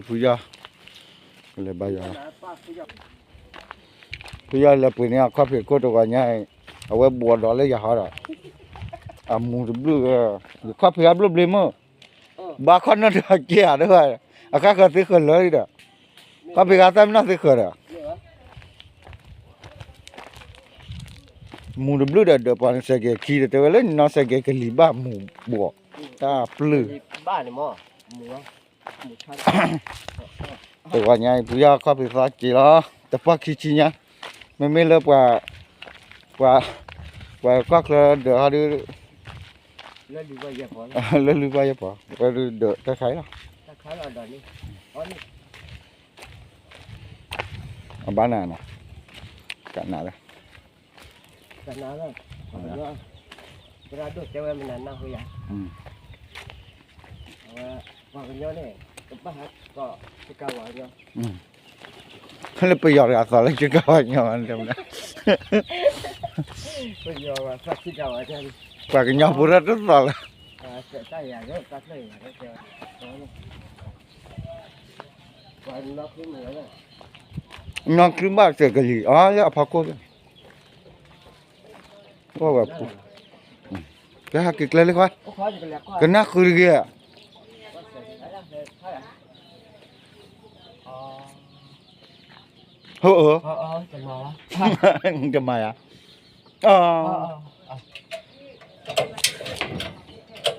ဖုယီၢ်, လဲၤဘါယွၤ, ဖုယီၢ်လဲၤပှ့ၤန့ၢ်အခီၣ်ဖံးခိၣ်တဂီၤညါအံၤ, အဝဲဘှီးဒီးလၢယၤဟီဒီး, အမူၤတဘျုး, ယခီၣ်ဖံးအဘျုးဘျ့မုၢ်, ဘါခီၣ်နီၣ်တက့ၢ်ဧါတဝဲ, အခါဃၢၤသ့ဃၢၤလၢဒီး, ခီၣ်ဖံးဂၤသၣ်မံနီၢ်သ့ဃၢၤဒီး မူၤတဘျုးဒီးဒၢးပှၤန့ၣ် စဲးကဲၤခံဒီး တဲဝဲလၢနီၢ်စဲးကဲၤကလံၤဘၣ်မူၤဘှီး, တၢ်ပျုၢ်, တဂီၤညါအံၤ ဖုယီၢ်ခီၣ်ဖံးသီက့ၤလီၤ, တပှၢ်ခံဆံညါ, မ့မ့ၢ်လၢပှၤ, ပှၤ, ပှၤကွၢ်ချၢဒၢးဟီဒုး, လၢလုၢ်ပှၢ်ယဲၢ်ပီၤ, ဝဲဒုးဒၢးတၢ်ခါအံၤလီၤ, အဘၣ်နၤနီၤ, ကနၤလၢ ကနၤလၢ, ပှၤကညီ, သရၣ်ဒိၣ်တဲဝဲမနုၤနၢ်ဟူယၤ, အဝဲ, ပှၤကညီန့ၣ်, ကဘၣ်ဟးကီးစကၤဝၤကညီ, လၢပယီၤတဂၤသီၣ်လၢစကၤဝၤကညီ, ပယီၤဝဲသီၣ်စကၤဝၤကညီ, ပှၤကညီဖိတၢ်တသီၣ်လၢ တၢ်ယၤလၢတၢ်ဖျၢၣ်ယၤလၢတဲဝဲ, နီၢ်ချုးဘၣ်စဲးကလံၤအီၤ လၢအဖီခိၣ်, အိၣ်ဝဲပူၤ, ကဟဲက့ၤကျဲလၢခွါ, ကနၣ်ဃုတဂ့ၤ, ဟိၣ်အၢ, တမၤယၤ,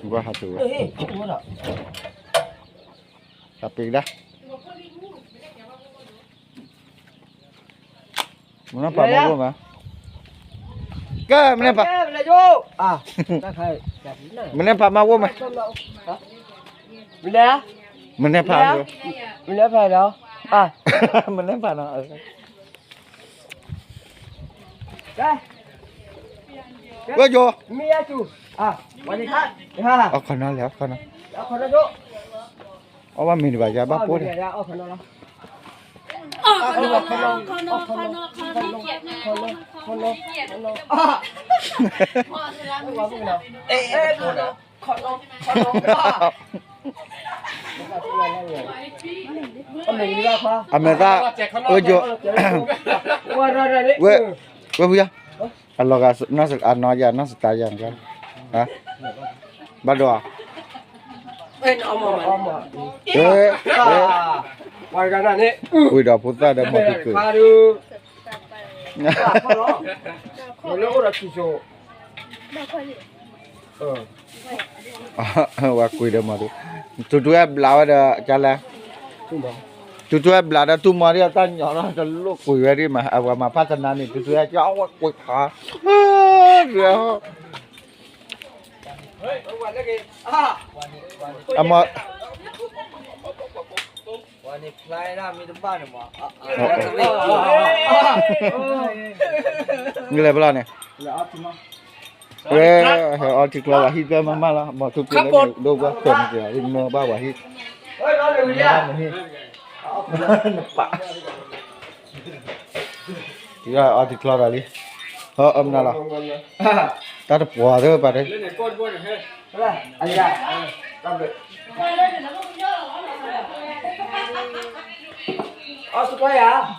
ဘၣ်ဟးထူဝဲ, တၢ်ပ့ၤကဒါ မနၢ်ပာ်မၤဝိၣ်မး, ကဲ, မနၢ်ပာ်, မနၢ်ပာ်မၤဝိၣ်မး, မနၢ်ပာ်, မနၢ်ပာ်နီၤ, ဝဲယိၤ, အခီနီၤလဲၣ်, အခီနီၤ, အီၣ်ဘၣ်မ့ၤတဘၣ်ယါဘၣ်ပိၢ်ဒီး အမဲာ်သၣ်, အၢယိၤ, ဝဲ, ဝဲဖုယီၢ်, အလီၤဂာ်, အနီၢ်ယၤ နီၢ်စတါယၤန့ၣ်, ဘၣ်ဒိးဧါ, ဝဲ, ဝဲ, ဝံၤဒီးဖိသၣ်ဒီးမီၤတကုာ် ဝဲကွံာ်ဒီးမၤ, တူတူဝဲဘျးဝဲဒီး ကလဲၣ်, တူတူဝဲဘျးဒီးတူၢ်မီၤဒ်အတၢ်ညီလီၤ တလိၣ်ကွံာ်ဝဲဒ်မး အဝဲမၤဖးတနါန့ၣ် တူတူဝဲကဝဲကွံာ်ခါ, အမၤ နလဲၤဖဲလဲၣ်န့ၣ်, ဝဲ, ဟဲအီထံကျီဝဲဟံၣ်ဖဲမၤမၢ်လီၤ မီၤထူက့ၤလၢန့ၣ် ဒိၣ်ဘၣ်ဖဲန့ၣ်က့ၤ မၢဘၣ်ဝဲဟံၣ်, နပၢ်, အီထံကျီဒီးလံ, ဟဲအီမနုၤလီၤ, တၢ်တပှီၤသ့ၣ်ပာ်ဒ့ ပှၤဒိၣ်န့ၣ်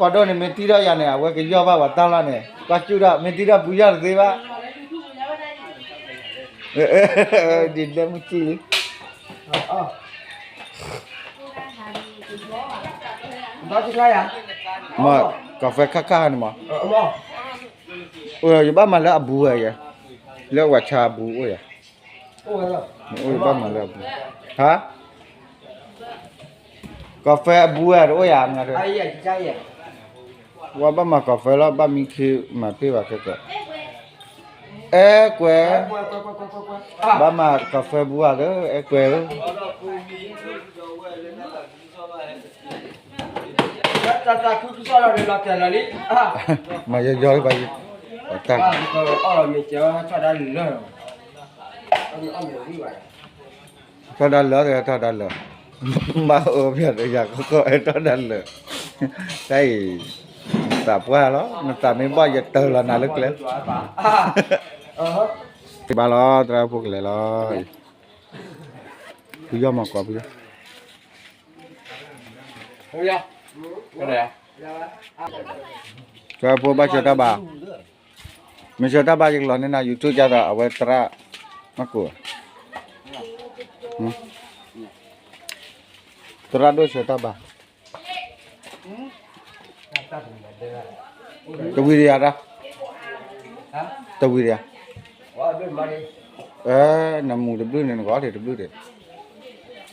မ့ၢ်တံၢ်ထီၣ်ယၤန့ၣ် အဝဲကယီၢ်ဘၣ်ပှၤတၢ်လီၤန့ၣ် ကွၢ်ကၠူၣ်ဒီး မ့ၢ်တံၢ်ထီၣ်ပူၤယီၢ်တသ့ဘၣ်, ဒ်လဲၣ်မုၢ်ကံၣ်လံ, မ့ၢ်ကီၢ်ဖဲခါခါန့ၣ်မး, ယဘၣ်မၤလၢအဘူးဝဲယဲ, လၢဝဲဆါအဘူးအိၣ်ယဲ, အိၣ်ယဘၣ်မၤလၢအဘူး, ဟါ, ကီၢ်ဖဲအဘူးဝဲတအိၣ်ယၤမး, ဝဲဘၣ်မၤကီၢ်ဖဲလီၤ ဘၣ်မံခ့မၤတ့ၢ်ဘၣ်ခဲကီး, အဲကွဲ, ဘၣ်မၤကီၢ်ဖဲဘူးဝဲလၢအဲကွဲဧၢ မၤယီယီလၢပှၤယီ, တၢ်, ထီၣ်ဒါလၢာ် ထီၣ်ဒါလၢာ်, ဘၣ်အိၣ်ဖျဲၣ်ဒီးယၤကီကီအဲၣ်ထီၣ်ဒါလၢာ်, တၢ်အံၤ, နသးပှၢ်လီၤ နသးမ့ၢ်ဘၣ်ယတၢၢ်လီၤနၤလၢကျဲ, ဘၣ်လီၤ သရၣ်ဖိကလဲၤလီၤ, ဖုယီၢ်မၤကီးဖုယီၢ် ကၠီဖိဘၣ်ဆှၢတၢ်ဘါ, မ့ၢ်ဆှၢတၢ်ဘါယကလီၤန့ၢ်နၤ YouTube ကသိး အဝဲသရၣ်, မ့ၢ်ကိး, သရၣ်ဒိၣ်ဆှၢတၢ်ဘါ, တဝံၤဒံးဧါ, တဝံၤဒံးဧါ, နမူတဘျုးန့ၣ် နကအီၣ်ဒံးတဘျုးဒံး,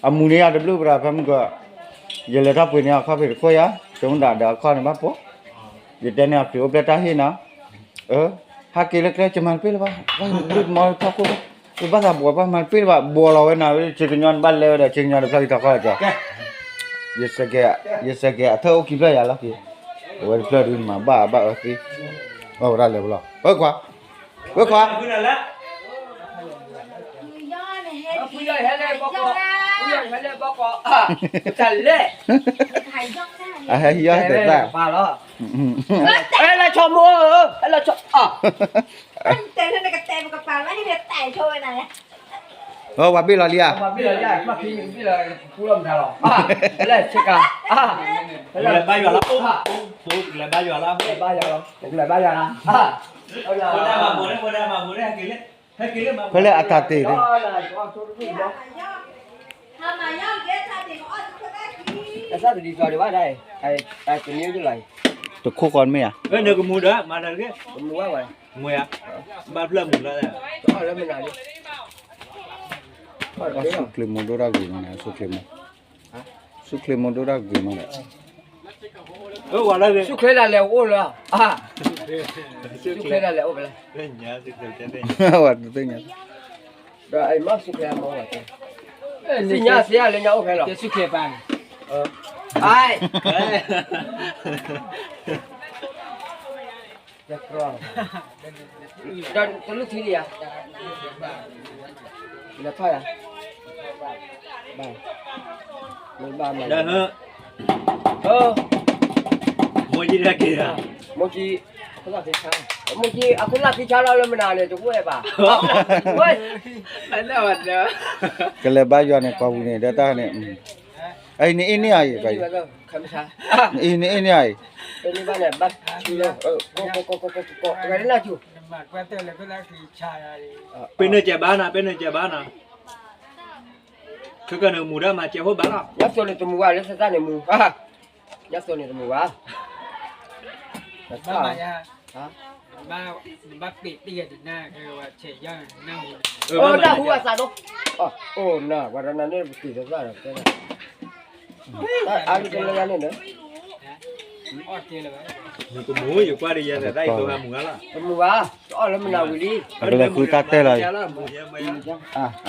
အမူန့ၣ်ယၤတဘျုးပရၤ ဖဲမုၢ်ကီး, ယလဲၤထီၣ်ပှ့ၤန့ၢ်အခီၣ်ဖံးတခိၣ်ယၤ, ဆိကမိၣ်ဒၣ်ဒီးအခီၣ်န့ၣ်ဘၣ်ပိာ်, ယတဲန့ၢ်အီၤ ခရံာ်အိၣ်ဖျဲၣ်တၢ်ဟ့ၣ်နီၤ, ဟဲက့ၤလၢကျဲ ယမၤတပ့ၢ်လၢၤဘၣ်, ဝဲမၤလၢဖီခိၣ်, ယဘၣ်သးဘှီးပှၤမၤတပ့ၢ်လၢၤဘၣ်, ဘှီးလီၤဝဲနၤဝဲ ဆ့ကညီန့ၣ်ဘၣ်လဲၤဝဲဒီး ဆ့ကညီတဖျၢၣ်ကံထီၣ်ခီၣ်လီၤကၠီ, ယစကဲး, ယစကဲးအထၢၣ်အိၣ်ခံဖျၢၣ်ယၤလီၤက့ၤ, အဝဲတဖျၢၣ်ဒုးမၤဘၣ်ဘၣ်အၢသ့, ဘၣ်ဝဲဒၣ်လဲၤဝဲလီၤ, ဝဲခွါ, ဝဲခွါ, ဖုယီၤဟဲလၢဘီကီး, ဖုယီၤဟဲလၢဘီကီး, တၢ်လဲၣ်, အဟဲဟံးအီၣ်တၢ်, ပာ်လီၤ, ဟဲလီၤဆီမိၢ်ဧၢ, ဟဲလီၤဆီ, တဲနကတဲပကပာ်လီၤ, ပှၤဘ့ၣ်လီၤလံဧါ, ပှၤဘ့ၣ်လီၤလံဧါ, မ့ၢ်ဖံမ့ၢ်ဘ့ၣ်လီၤ, ပူလီၤမတၤလီၤ, လဲၤဆ့ကၤ, လဲၤဘါယွၤလီၤ, လဲၤဘါယွၤလီၤ, လဲၤဘါယွၤလီၤ, လဲၤဘါယွၤလီၤ, ဖဲလဲၣ်အတၢ်တ့ၢ်လံ တခိၣ်ဃီမ့ၢ်ဧါ, ကမူဒီးမၤတၢ်တဂ့ၤ, မူဝဲဝဲ, မူဝဲ, ဘၣ်ဖျၢၣ်မူလီၤ, ဆူၣ်ချ့မိၢ်ဒိၣ်တၢ်ဂ့ၤမးန့ၣ်, ဆူၣ်ချ့မိၢ်, ဆူၣ်ချ့မိၢ်ဒိၣ်တၢ်ဂ့ၤမးန့ၣ်, ဆူၣ်ချ့ဒၣ်လဲာ်အိၣ်လၢ, ဆူၣ်ချ့ဒၣ်လဲာ်အိၣ်ဖဲလဲၣ်, ဝဲတသ့ၣ်ညါ, ဒီးအံၤမ့ၢ်ဆူၣ်ချ့မ့ၢ်ဝဲ, သ့ၣ်ညါသ့လၢညါအိၣ်ဖဲလီၤ, ဆူၣ်ချ့ပၢ်န့ၣ်, တလူၢ်ထံလံဧါ, လဲၤထီၣ်ယၤ, ဘၣ်, မ့ၢ်ဘၣ်မၤ, မိၢ်ကံတၢ်က့ၤဧါ, မိၢ်ကံ, မိၢ်ကံ အခိၣ်လၢ်ဖံဆါလီၤလၢမနုၤန့ၣ် တအိၣ်ဝဲဘၣ်, ကလဲၤဘါယွၤန့ၣ် ကိးပူၤန့ၣ် ဒီးတၢ်န့ၣ်, အံၤန့ၣ်အ့ၣ်န့ၢ်အီၤအံၤ, အံၤန့ၣ်အ့ၣ်န့ၢ်အီၤအံၤ, ပ့ၤနုာ်ကဲဘါနၤ, ပ့ၤနုာ်ကဲဘါနၤ, ခဲကနံၣ်မူဒါမၤစဲးဖိဘၣ်လီၤ, ညါသိးန့ၣ်တမူဘၣ်လၢသတးန့ၣ်မူ, ညါသိးန့ၣ်တမူဘၣ်, ဘၣ်ပ့ၤတံၢ်ဂၤဒ်နၤ, အတၢ်ဟူအသးဒီး, အိၣ်နၤ ပှၤဒီးနၤန့ၣ်ပက့ၤသသၣ်ဒီး, အါကတၢၢ်လၢယၤန့ၣ်ဒီး, မူကမူ ယကွၢ်ဒီးယၤသတးအံၤ တမူဘၣ်, တအီၣ်လၢမနုၤဝံၤလံ, အကလဲၤဃုတၢ်တဲလီၤ,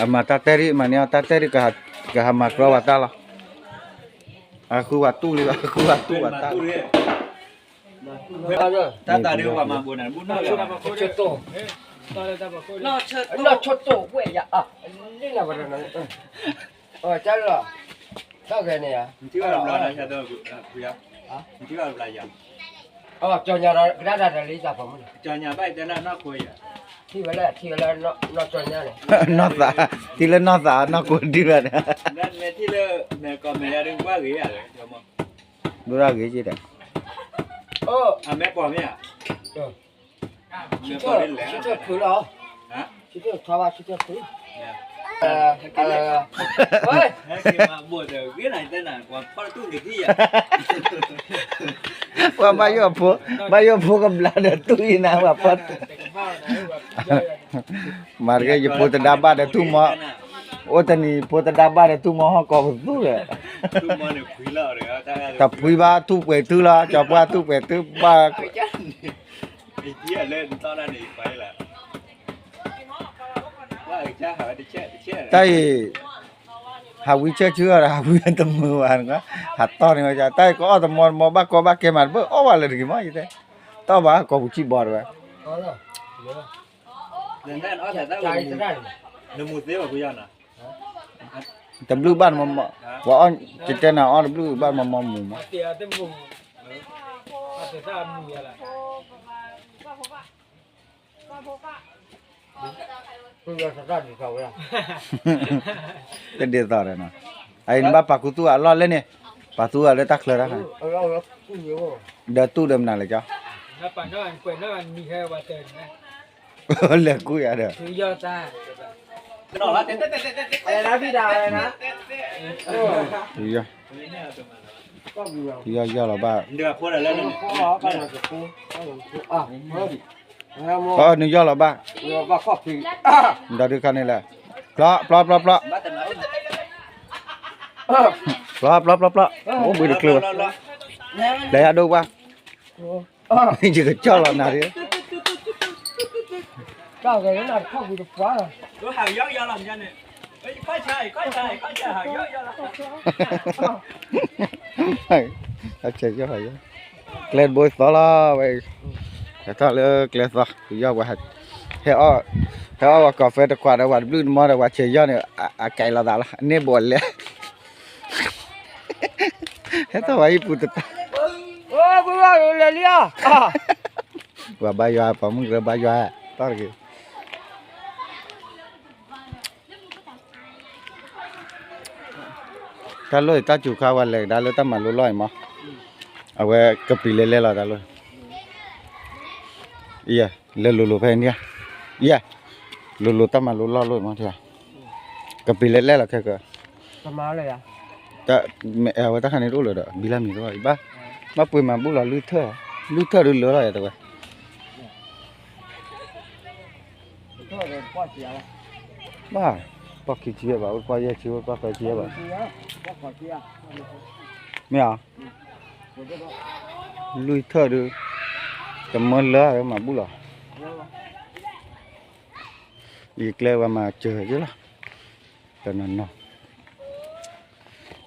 အမၤတၢ်တဲရံၣ် မၤန့ၢ်အီၤတၢ်တဲရံၣ် ကဟးမၤကြီပှၤတၢ်လီၤ, အဃုပှၤတူၢ်လံဘၣ် ဃုပှၤတူၢ်ပှၤတၢ် တၢ်တၢ်ဒ်ပှၤမၤဘိးနၤ ဘူၣ်နီၢ်လၢၤဘၣ်, နီၢ်ဆိတိၢ်ဝဲယၤ, လ့ၣ်နၤဝဲ, တၢ်လီၤ, တၢ်ဂဲၤန့ၣ်ဧါ, နထံၣ်ဘၣ်တဘျီနၤ, နထံၣ်ဘၣ်တဘျီယၤ, ကၠီညါဒီးကဒါတၢ်တလံတၢ်ဖီမုၢ်န့ၣ်, ကၠီညါဘၣ်တဲလၢနီၢ်ခိယၤ, ထံၣ်ဝဲလၢ ထံၣ်ဝဲလၢနီၢ်ကၠီညါန့ၣ်, နီၢ်သး, ထံၣ်လၢနီၢ်သး နီၢ်ခိဒုလီၤန့ၣ်, ထံၣ်လၢ, နကိးမဲာ်ယၤဒုးကွၢ်ဂ့ၤယၤလၢ, ဒိၣ်ဒၣ်ဂ့ၤက့ၤဒီး, အမဲာ်ပီၤမ့ၢ်ဧါ, ဆံထၢၣ်ဖုလီၤ, ဆံထၢၣ်ထီဘၣ် ဆံထၢၣ်ဖု, ဟဲက့ၤမၤဘိးတဂ့ၤနၤတဲနၤ ပှၤဖီၣ်တတူၢ်န့ၣ်ဒ်ယၤ, ပှၤဘၣ်ယိၣ်ဖိ, ဘၣ်ယိၣ်ဖိကဘျါဒီးတူၢ်အံၤနၤ ပှၤဖီၣ်တတူၢ်, မၤတက့ၢ် ယဖိတဒါဘၣ်ဒီးထူၣ်မီ, အိၣ်တနံၤဖိတဒါဘၣ်ဒီးထူၣ်မီဟီၣ်ကီၢ်ပသူၣ်ဒီး, တဖှံဘၣ်ထူၣ်ပှဲၤထူၣ်လီၤ ကၠီပှၢ်ထူၣ်ပှဲၤထူၣ်ဘၣ် တၢ်အံၤ, ဟးဝံဆၢၣ်ဆူၣ်ဒီး ဟးဝံတမုာ်ဘၣ်, ဟးတီၢ်န့ၢ်ဝဲ, တၢ်အံၤကအီၣ်တမီတမီ ဘၣ်ကီဘၣ်ခဲမးတဘၣ် အီၣ်ဝဲလၢတဂ့ၤမး ယတဲ, တအီၣ်ဘၣ် ကိးပူၤစံၣ်ဘီတဝဲ, တဘျုးဘၣ်တမီမီ, ပှၤအီၣ်, ယတဲနၤအီၣ်တဘျုးဘၣ်တမီမီမူမး တဒ်သိးဒီးနီၤ, အံၤနဘၣ်ပာ်ခူသူၣ်အလီၢ်လဲၣ်န့ၣ်, ပှၤသူအီၤလၢတၢ်ချၢတၢ်ခါ, ဒီးတူၢ်ဒီးမနုၤလဲၣ်ကီ, လဲၤကူယၤဒီး, ယီၢ်ယီၢ်လီၤဘၣ်, အနုယီၢ်လီၤဘၣ်, ဒီးဒုးခါန့ၣ်လဲၣ်, ပျီပျီပျီပျီ, ပျီပျီပျီပျီ, အိၣ်ဘှံးတချုးဘၣ်, လဲၤယၤဒိၣ်ဘၣ်, ယကကၠီၣ်လီၤနၤဒ် အဆဲးယီၢ်ယီၢ်, ကျဲတဘိသီလီၤဝဲ, ဟဲထီၣ်လၢကျဲသီ ပယီၤဝဲ, ဟဲအီၣ်ဝဲကီၢ်ဖဲတခွးဒီး ပှၤတဘျုးတမီဒီး ပှၤဆဲးယီၢ်န့ၣ် အကဲလီၤသးလီၤ အန့ၢ်ဘိးလဲၣ်, ဟဲထီၣ်ဝဲဟံၣ်ပူၤတတၢ်, လဲၤလံဧါ, ပှၤဘါယွၤ ပှၤမုၣ်ကရၢဘါယွၤ, တၢ်တဂ့ၤ တၢ်လိၣ်အံၤ တၢ်စူၤခါ ပှၤလဲၤကဒါလၢတၢ်မၤလိလီၢ်အံၤမး, အဝဲကပံာ်လဲၤလဲၣ်လီၤတၢ်လိၣ်, ယဲ, လဲၤလိၤလိၤဖဲန့ၣ်, ယဲ, လိၤလိၤတၢ်မၤလိလီၢ်လိၣ်မး, ကပံာ်လဲၤလဲၣ်လီၤခဲက, အဝဲတၢ်ခါန့ၣ်တအိၣ်လၢၤဒီး ဘံလၢမံၤတဘၣ်, ဘၣ်ပှ့ၤမၤဘူၣ်လီၤ လုၢ်ထၢၣ်, လုၢ်ထၢၣ်ဒုးလၢလီၤယၤတဝဲ ဘၣ်, ပီၢ်ခံဆံယဲၢ်ဘၣ်, အိၣ်ပီၢ်ယဲၢ်ဆံ, အိၣ်ပီၢ်သၢဆံယဲၢ်ဘၣ်, မ့ၢ်ဧါ, လွံၢ်ထၢၣ်ဒုး, တမၢလၢမၤဘူၣ်လီၤ, ယကျဲဝဲမၤစၢၤယလီၤ, တနီၤနီၤ,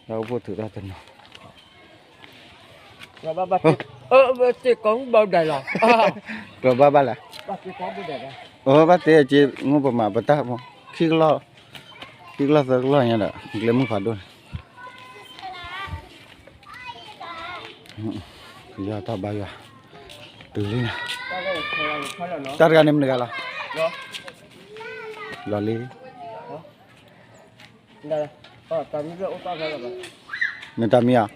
လၢအိၣ်ဖှိၣ်ထုးတၢ်တနီၤ ဘၣ်ဘၣ်, လီၤဘၣ်ဘၣ်လဲၣ်, အဘၣ်တဲက့ၤ ငိၢ်ပမၤပတၢ်မး, ခံကလီၢ်, ခံကလီၢ်သၢကလီၢ်ညါဒီး ကျဲမုၢ်ဖးဒိၣ်န့ၣ်, ယီၢ်တၢ်ဘါယွၤ, တုၤလံန့ၣ်, တၢ်တဂၤန့ၣ်မနုၤဂၤလီၤ, လီၤလံ, နတၢ်မံၤဧါ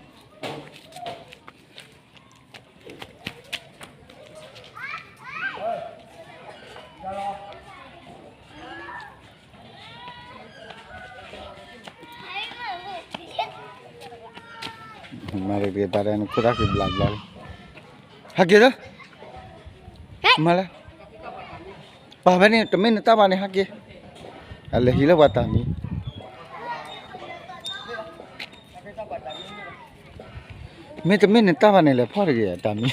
မၤတက့ၤတၢ်ဒီးနခိၣ်တၢ်ဃံဘျးဘျီလံ, ဟးက့ၤလၢ, မၤလၢ, ပာ်ဖဲန့ၣ် တမ့ၢ်နတၢ်ဘၣ်န့ၣ် ဟးက့ၤ, အလဲၤဟံးလၢပှၤတၢ်မံၤ မ့တမ့ၢ်နတၢ်ဘၣ်န့ၣ် လဲၤဖီၣ်တဂ့ၤ တၢ်မံၤ,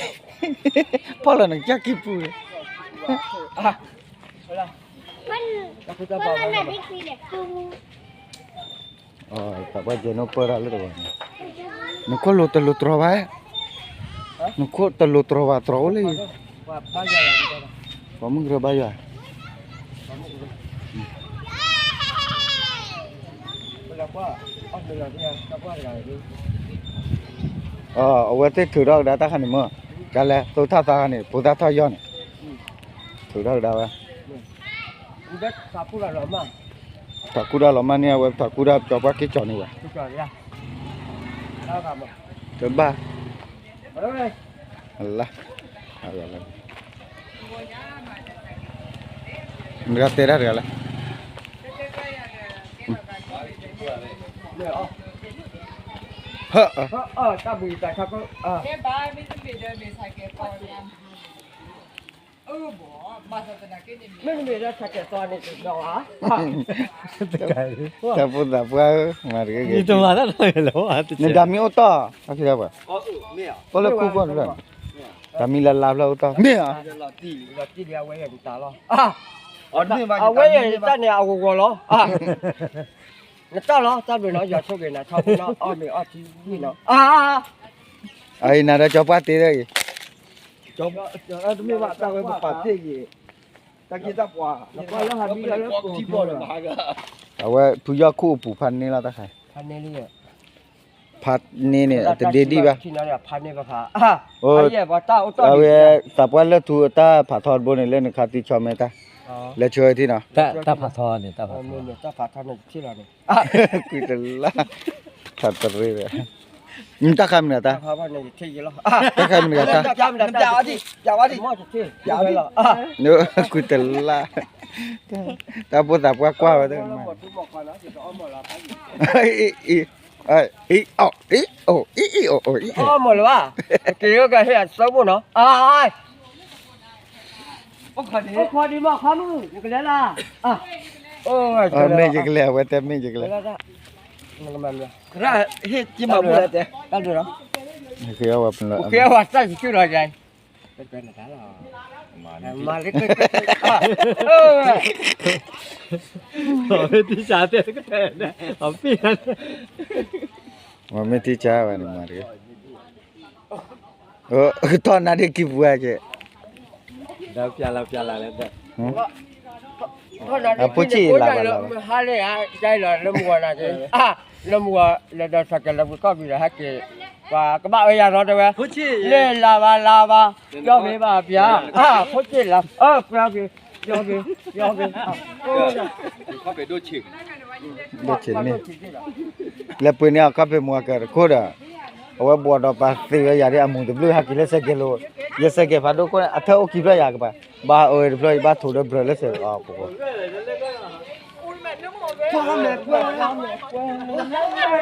ဖီၣ်လီၤနကစၢ်ကံၢ်ပူၤန့ၣ်, သးပှၢ်ကဲနိပၢၢ်တၢ်လၢတဂီၤန့ၣ်, နခိၣ်လိၤတလိၤတြီၤဘၣ်, နခိၣ်တလိၤတြီၤဘၣ်တြီၤအိၣ်လၢ, ပှၤမုၢ်ကရၢဘါယွၤ အဝဲသ့ၣ်ထုးထီၣ်ကဒါတၢ်ခါန့ၣ်မ့ၢ်, ကလဲၤသိထၣ်သါန့ၣ် ဖိသၣ်ထီၣ်ယီၢ်န့ၣ်, ထုးထီၣ်ကဒါဝဲ, ထးကူတၢ်လီၤမၢ်န့ၢ် အဝဲထးကူတၢ် ကၠီၤပှၢ်က့ၤကၠီၤန့ၢ်ဝဲ, တဘၣ်, လၢ နကတဲတၢ်တဂၤလဲၣ်, ဟၢ, တၢ်ဖိသၣ်ပှၢ်ဧၢ, မၤတဂ့ၤဂ့ၤ, နတၢ်မံၤအိၣ်တီၢ်, အိၣ်လၢခူၣ်ပှၢ်, တၢ်မံၤလၢလါဖျၢၣ်အိၣ်တီၢ်, မ့ၢ်ဧါ, အဝဲတၢ်န့ၣ်အဂီၢ်ဂီၢ်လီၤ, နတၢ်လီၤ တၢ်ဘျုးနီၤ ယွၤဆိၣ်ဂ့ၤနၤထီဘိနီၤ အီၣ်မ့ၤအီထံဝံၤနီၤ, အအံၤနၤဒီးကၠီၤပှၢ်တ့ၢ်ဒီးအံၤ, တမ့ၢ်ဘၣ်တၢ်ဝဲပပာ်သ့ၣ်ဂ့ၤ, တၢ်က့တၢ်ပှၤ, အဝဲဖုယီၢ်ခိၣ်အပူၤဖးန့ၢ်လီၤတၢ်ခါ, ဖးန့ၢ်န့ၣ် တဒ့ဒံၣ်ဘၣ်, အဝဲ သးပှၢ်လၢထူအတၢ်ဖးထီတဘိန့ၣ် လၢနခါသံဆီမဲတၢ်, လဲၤဆှၢဝဲထံနီၤ, တၢ်ဖးထီန့ၣ် တၢ်ဖးထီ, ကွံာ်တလါ, ထးတရ့ဒီး တၢ်ခါမနုၤတၢ်, တၢ်ခါမနုၤတၢ်, ကွံာ်တလါ, တၢ်ဖိသၣ်ပှၢ်ကွၢ်ဝဲတမၤ, အံၤ, အံၤ, အံၤ, အီၣ်, အံၤ, အီၣ်, အံၤ, အီၣ်, အံၤ, အီၣ်, အံၤ, အီၣ်, အံၤ, အီၣ်, အံၤ, အီၣ်, မ့ၢ်လၢၤဘၣ်, က့ၤကဟ့ၣ်အသၢဘိၣ်နီၤ, အါ အိၣ်ခိးဒံးမး ခီမုၣ် ယကလဲၤလၢ်, မ့ၢ်ယကလဲၤ အဝဲတဲမ့ၢ်ယကလဲၤ, ဟ့ၣ်က့ၤမၤဘူၣ်လၢတဲ, တၢ်ဒုးလီၤ, က့ၤဝဲတၢ်ယစုလီၤယၤ, မၤလၢ, မ့ၢ်တံၢ်ဆါတဲတကတဲ, မ့ၢ်တံၢ်ဆါဝဲန့ၣ်မၤတက့ၢ် ထီၣ်နါဒ့ၣ်ကံပူၤအက့ၢ်, အဖိဆံးလၢ်ဘၣ်လၢ်ဘၣ်, ဟါလၢယလီၤလၢမုၢ်ဂီၤနၤက့, လၢမုၢ်ဂီၤ လၢဒီးစီၤကဲၤလၢပူၤကီၢ်ပူၤဒီးဟဲက့ၤ, ပှၤကဘၣ်အၢယၤနီတဲဝဲ, လၢလၢ်ဘၣ်လၢ်ဘၣ်, ယီၢ်ဂ့ၤဘၣ်ပျၢ်, ဖိဆံးလၢ်, ပျၢ်ဂ့ၤ, ယီၢ်ဂ့ၤ, ယီၢ်ဂ့ၤ, ဒိၣ်ဆံးမ့ၢ်, လၢပှ့ၤန့ၢ်အခီၣ်ဖံးမူအကတခိၣ်ဒီး, အဝဲဘှီဒီးပာ်သ့ဝဲယၤဒ်အမူးတဘျုးဟဲက့ၤလၢစဲးကဲၤလိၤ, ယစဲးကဲၤဖးဒိၣ်ခိၣ်န့ၣ် အထၢၣ်အိၣ်ခံဖျၢၣ်ယၤကပၤ, ဘၣ်အၢတဖျၢၣ်ယဘၣ်ထိးဒီးဘြၢၤလၢစဲးကဲၤအီၤပူၤ, ပှ့ၤ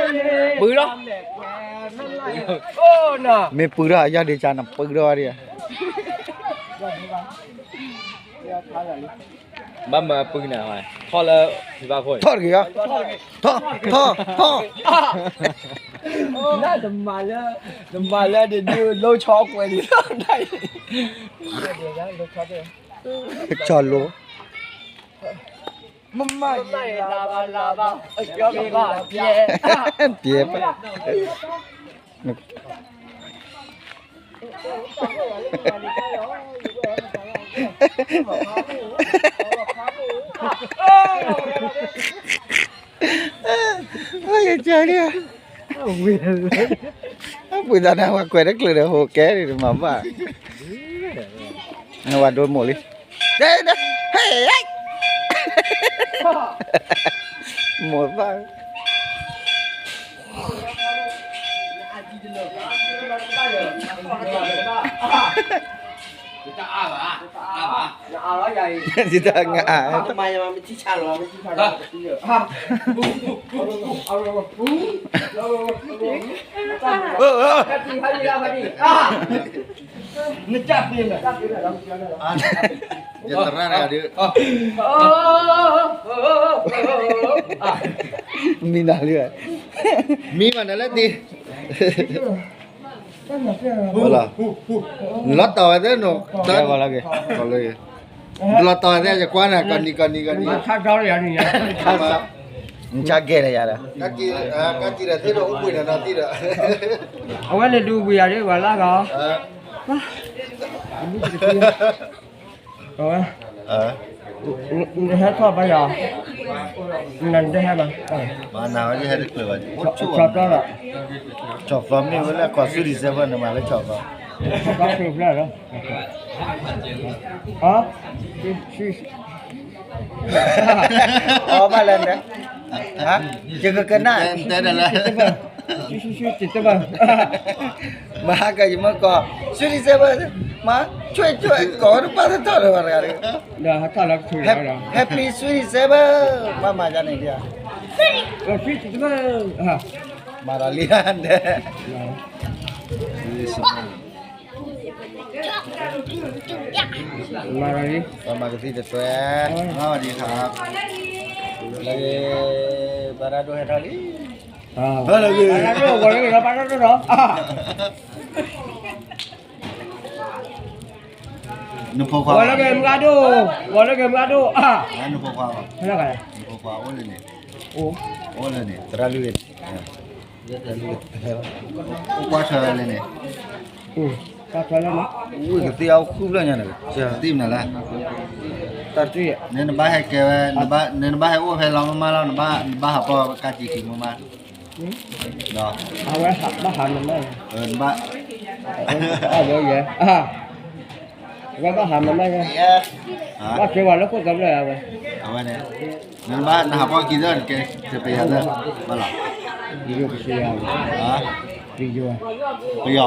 လီၤ, မ့ၢ်ပှ့ၤထီၣ်အယီၢ်ဒ့ဆါနပှ့ၤထီၣ်ဝဲဒၣ် ဘၣ်မၤပှ့ၤန့ၣ်, ထီၣ်လၢ, ထီၣ်တဂ့ၤ, ထီၣ်, ထီၣ်, ထီၣ်, နမၤလၢ, နမၤလၢဒ်ဒုးလိဆီကွဲးဒံးလီၤ, ဆီလိ, မမၤယလၢ်ဘၣ်လၢ်ဘၣ်, ပျဲ, ယကၢလံ, ပှ့ၤသးန့ၣ် ပှၤကွဲးတကျၢၤဒီးဟိးကဲဒံးမၤဘၣ်, ဝၤဒိမိၣ်လံ, ဟဲ, မိၢ်သၣ် ယတၢ်အါ, ယသရၣ်တဂၤဒုး, မံနၤလံ, မံဘၣ်နၤလၢတံၢ် လီၤတီၤဝဲသ့ၣ်နီၤ, လီၤတီၤဝဲသ့ၣ် ယကွၢ်နၤ ကီၤနံၤ ကီၤနံၤ ကီၤနံၤ, နဆါကဲလၢယၤဒီး, ကကံၤဒီးသ့ၣ်ဒီးအိၣ်ဘှံးနၤနီၤသံဒီး, အဝဲန့ၣ်ဒုးဝံၤယၤဒ်ဝဲလၢဂၤ, ဝဲ, နဟဲထီၣ်ဘၣ်ယၤ, နဟဲဘၣ်, မၤနၤဝဲဟဲတကျၢၤဘၣ်, ကၠီၣ်သီမ့ၢ်ဝဲလၢကီၢ်သူဒံၣ်စဲဘၢၣ်န့ၣ် မၤလၢကၠီၣ်သီ, ကၠီၣ်သီဖျၢၣ်ဖျၢၣ်လီၤ, အီဘၣ်လဲၣ်, ယကကနၣ်, တဲဒၣ်လၢ, တဘၣ်, မၤဟးကယမ့ၢ်ကီၢ်, သူဒံၣ်စဲဘၢၣ်, မၤ, ဆွဲဆွဲ, ကီၢ်ဝဲတပၢ်တထီၣ်လၢၤဘၣ်တဂၤ, Happy Sweet December, မၤမၤယၤန့ၣ်ဒ်, မၤဒီးလံ, မၤဒီးလံ, ပမၤကသံၣ်တတွဲ, လၢ, ဘၣ်ဒၣ်ဒိၣ်ဟဲထီၣ်လံ, လၢ, ဘၣ်ဒၣ်ဒိၣ်, ဘၣ်ဒၣ်ဒိၣ်ဒီး နဖိခွါ, ဂီၤလၢဂ့ၤမုၢ်ဂၤဒိၣ်, ဂီၤလၢဂ့ၤမုၢ်ဂၤဒိၣ်, နဖိခွါ, နဖိခွါအိၣ်လၢန့ၣ်, အိၣ်လၢန့ၣ် သရၣ်လုၢ်, အိၣ်ကွၢ်ထွဲဝဲလၢန့ၣ်, ကွၢ်ထွဲလၢန့ၣ်, ဝ့ၢ်ကသ့အီၤဃုဖျၢၣ်ညါန့ၣ်, သ့ၣ်မနုၤလဲၣ်, တၢ်တံၢ်, နဘၣ်ဟဲကဲဝဲ, နဘၣ်ဟဲအိၣ်ဖဲလီၤမးမးလီၤ, နဘၣ်ဟးပီၢ်ကါစံးကံးမးမး အဝဲဘၣ်ဟးမးမး, ဘၣ်, အဝဲယဲ, အဝဲဘၣ်ဟးမးမးယဲ, ဘၣ်ကဲဝဲလၢခိၣ်သၢဖျၢၣ်အဝဲ, အဝဲန့ၣ်, နဘၣ်နဟးပီၢ်ခံသၢကဲ, တပယၤသၢ, ဘၣ်လီၤ, ယိၣ်ပစံယၤ, ယိၤ, ပယီၤ,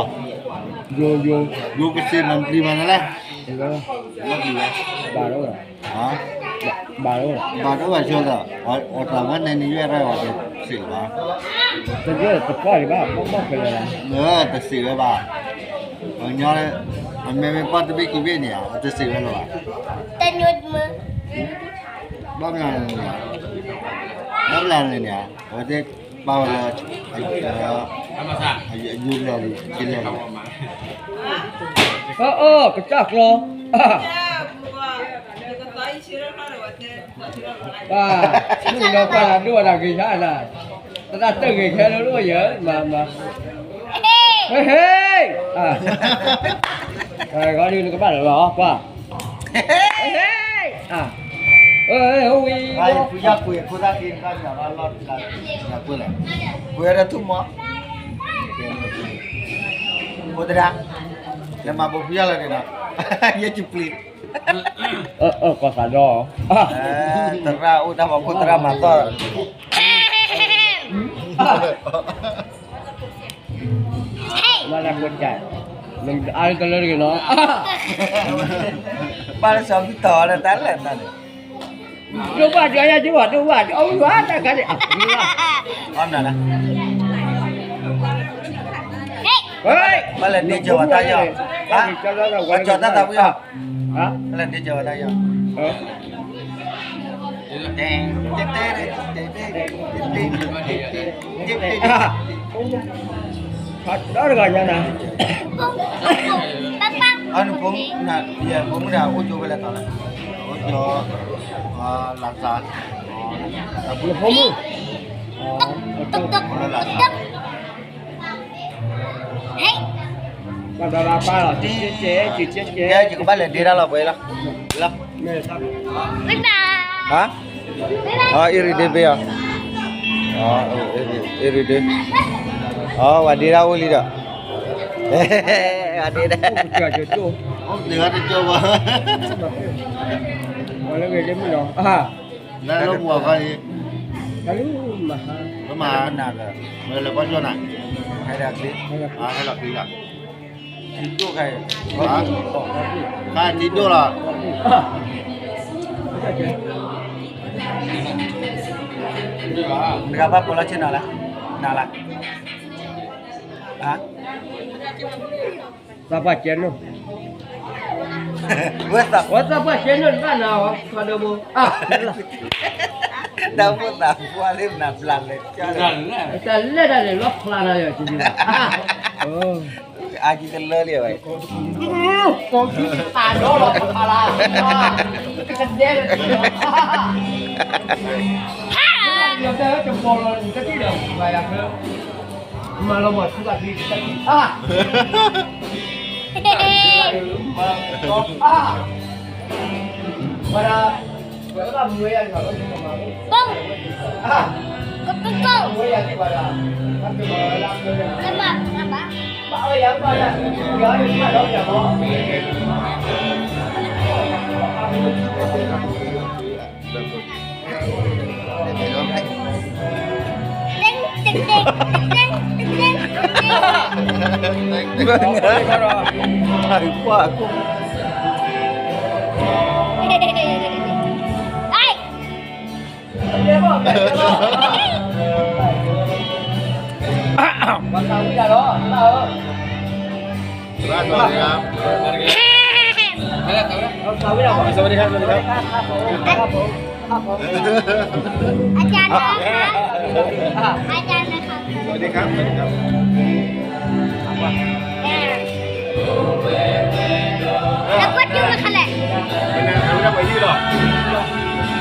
ယိၤ, ယိၤ, ယိၤကစ့ၢ်မၤပျံၤမၤနၤလဲၣ်, ဘၣ်, ဘၣ်, ဘၣ်ဒိဘၣ်ဆိသး, အတၢ်ဝဲန့ၣ်န့ၣ်ယဲၢ်ရဲၣ်ဝဲတစံးဘၣ်, တစံးဝဲဘၣ်, အမ့မ့ၢ်ပှၤတဘ့ၣ်ခံဘ့ၣ်န့ၣ်ဧါ, တစံးဝဲလၢၤဘၣ်, ဘၣ်မနုၤန့ၣ်, ဘၣ်မနုၤန့ၣ်ဧါ, အဝဲသ့ၣ် ပာ်ဝဲလၢ အယူလဲၤလံ, ကလဲၤလံ, အၢ အၢ ကစၢ်ကျီ, ပၢ်, မုၢ်ကနီၤပၢ်လၢဒိၣ်ဝဲဒၣ်ဂ့ၤဆါနၤ, သရၣ်တၢ်ဂ့ၤခဲလၢာ်လၢယဲ, မၤ, မၤ, ဟ့, ဟ့, ဂီၤဒုးနကဘၣ်လီၤလီၤ, ကွၢ် ဟ့, ဟ့, ဝံၤ, ဖုယၢ်ကွံာ်အခိၣ်သၣ်က့ၤတၢ်ညၣ်ဘၣ်လီၢ်တကါ, ကွံာ်လီၤ, ကွံာ်ဝဲဒၣ်ထူၣ်မီ, ဖိသရၣ်, လဲၤမၤဘိးဖုယၢ်လီၤန့ၣ်နီၤ, ယဲၢ်ကပျံၤ, ကီၢ်သးဒီ, သရၣ်အိၣ်တၢ်ဖီခိၣ်သရၣ်မၤသီၣ် လၢတၢ်ကိးကး, အါတလၢတဂ့ၤနီၤ, ဘၣ်လၢစီၤဖုတီၤလၢတၢ်လဲၣ်တၢ်န့ၣ်, ဒိၣ်ဘၣ်ဒိၣ်ယၤဒိၣ်ဘၣ်ဒိၣ်ဘၣ်ဒိၣ်အီၣ်ဝံၤဘၣ်တၢ်ခါန့ၣ်, အီၣ်မနုၤလဲၣ်, ဘၣ်လဲၤဒ့ကၠီၤဝဲတၢ်ယီၤ, ကၠီၤတၢ်သးဝံၣ်အီၤ, ဘၣ်လဲၤဒ့ကၠီၤဝဲတၢ်ယီၤ ဒီတဂၤညါနၤ, ဖိမုၣ်န့ၣ် အိၣ်ကၠိဖဲလဲၣ်တၢ်လဲၣ်, အိၣ်ကၠိ လၢ်သး, ဖိမုၣ်, လၢ်သး, ကဲ ယကဘၣ်လဲၤဒ့တၢ်လီၤပှဲၤလီၤ, လီၤ, အ့ရံၤဒ့ဘ့ၣ်အီၤ, အ့ရံၤဒ့, အဝဲဒ့တၢ်အိၣ်လံဒီး, ဝဲဒ့တၢ်, လၢဂ့ၤဒ့မုၣ်လီၤ, လၢလၢပှၤခါအံၤ, လၢမၤ, မၤ, မၤလၢပှၤကၠိနၤ, ဟဲလီၤချံ, ဟဲလီၤချံလီၤ, ထံဒိၣ်ခါအံၤ, ခါထံဒိၣ်လီၤ, နကဘၣ်ပိာ်လီၤဆ့ၣ်နီၤလၢ, နၤလၢ, သးပှၢ်ကဲနိၣ်, ဝဲသးပှၢ်ကဲနိၣ်တဘၣ်နၤအီၤ, သးဒိဘိ, တၢ်ဖိသၣ်ပှၢ်လၢနၤဘျးလဲၤ, တၢ်လဲၣ်တၢ်န့ၣ် လီၤဖျါနၤယီၤ, အါကံတလၢလံဝဲ, တၢ်ဒီလီၤဖျါလၢ, ကဒဲလၢ, တဘီလီၤနတထံၣ်ဒီး, မၤလီၤမၢ်ထူဘၣ်သံ, ဝဲဒၣ်, ဝဲဒၣ်မွေးရ, ကကက, ကမၣ်, ကမၣ်, สวัสดีครับ สวัสดีครับ สวัสดีครับ อาจารย์นะคะ อาจารย์นะคะ สวัสดีครับ สวัสดีครับ แล้วก็จุดนะคะแหละ ไม่น่าไม่น่าไปยืดหรอก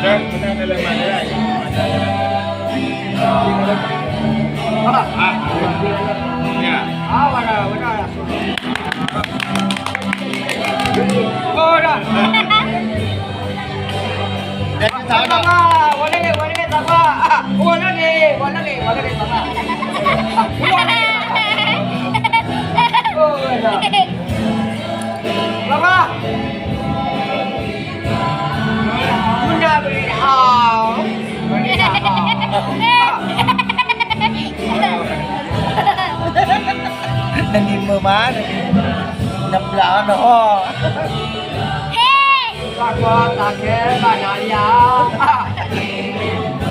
นะไม่น่าอะไรมาไม่ได้ อ่ะ เนี่ย เอามาเลย มาเลย โอ้ย เดี๋ยวพี่สาวหน่อย วันนี้ วันนี้ วันนี้ วันนี้ วันนี้ วันนี้ วันนี้ วันนี้ วันนี้ วันนี้ วันนี้ မုၢ်နၤဘျုးနၤ, မုၢ်နၤဘျုးနၤ, နမံၤမုာ်မး, နဘျးအီၤနအီၣ်, ဟ့ၣ်, ဘၣ်ကီတၢ်ခဲဘၣ်နၤလံဧါ, ဘျးလီၤ.